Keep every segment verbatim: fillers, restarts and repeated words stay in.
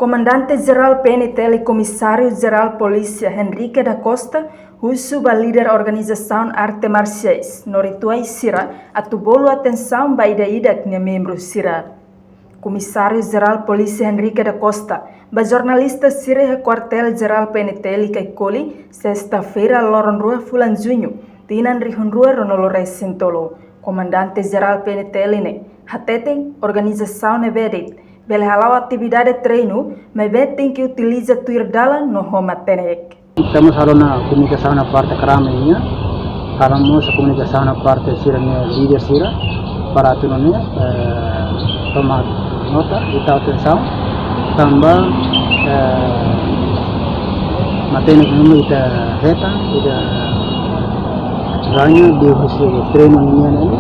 Komandante Jerál P N T L, Komisáriu Jerál Polísia Henrique da Costa, husu ba líder organizasaun arte marsiais no rituais sira atu bolu atensaun ba ida-idak nia membru sira. Komisáriu Jerál Polísia Henrique da Costa, ba jornalista sira iha Kuartél Jerál P N T L Caicoli, sesta-feira, loron rua fulan Juñu, tinan rihun rua ruanulu resin tolu. Komandante Jerál P N T L ne'e hateten, organizasaun ne'ebé de'it bele hala'o atividade treinu, maibé tenke utiliza tuir dalan no ho matenek. Ita mós halo ona komunikasaun iha parte krame nian, halo mós komunikasaun iha parte sira-nia líder sira, para atu nune'e, eh, toma nota, ita atensaun, tanba, eh, matenek ne'ebé ita hetan, ita gaña, liuhusi treinu nian ne'e,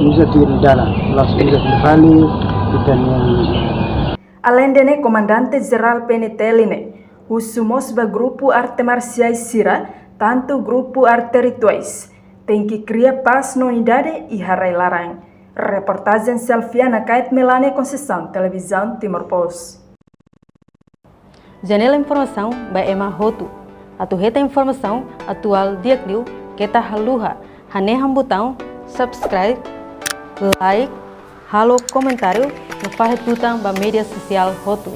uza tuir dalan, la'ós uza tuir fali, ita-nia. Aleinde ne'e, Komandante Jerál P N T L ne'e husu mós ba grupu arte marsiais sira, tantu grupu arte rituais, tenke kria pás no unidade iha rai-laran. Reportajen Selfiana Kait, Melania Conceição, Televizaun Timor Post. Janela informasaun ba ema hotu. Atu hetan informasaun atuál di'ak liu, keta haluha hanehan butaun subscribe, like, halo komentáriu no fahe tutan ba média sosiál hotu.